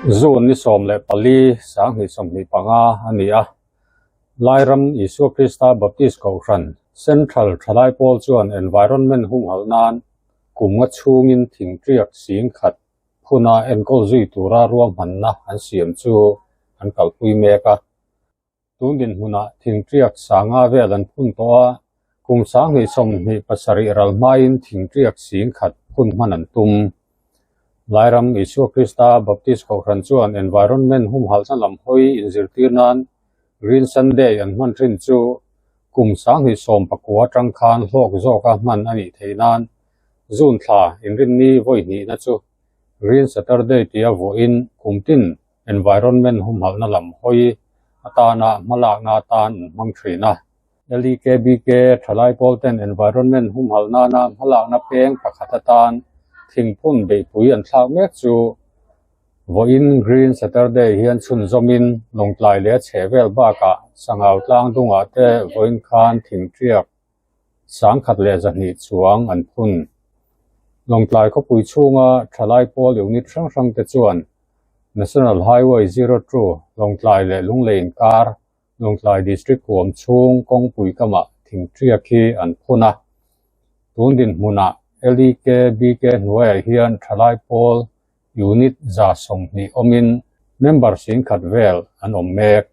June ni 14 2025 a ni a, Lairam Isua Krista Baptist Kohhran Central Thalai Pawl chuan Environment humhalh nan kum nga chhungin thingṭiak sing khat phuna enkawl zui tura ruahmanna an siam chu an kalpui mek a. Tun dinhmunah thingṭiak sanga vel an phun tawh a, kum 2027 ral hmain thingṭiak sing khat phun hman an tum. Lairam Isua Krista Baptist Kohhran chuan environment humhalhna lam hawi inzirtir nan Green Sunday an hman thin chu kum 2019 atang khan hlawk zawka hman a nih theih nan June thla inrinni vawi hnihna chu Green Saturday tia vuahin kum tin environment humhalhna lam hawi atana hmalakna atan an hmang thin a. LEKBK thalai pawl ten environment humhalh nana hmalakna peng pakhat atan thingphun beihpui an thlak mek chu vawiin Green Saturday hian chhunzawmin Lawngtlai leh a chhehvel bakah Sangau tlang dungah te vawiin khan thingṭiak 1200 chuang an phun. Lawngtlai khawpui chhunga thalai pawl unit hrang hrang te chuan National Highway 02 Lawngtlai leh Lunglei inkar Lawngtlai District huam chhung kawngpui kamah thingṭiak hi an phun a. Tun dinhmunah LEKBK hnuaiah hian thalai pawl unit 120 awmin member 10,000 vel an awm mek.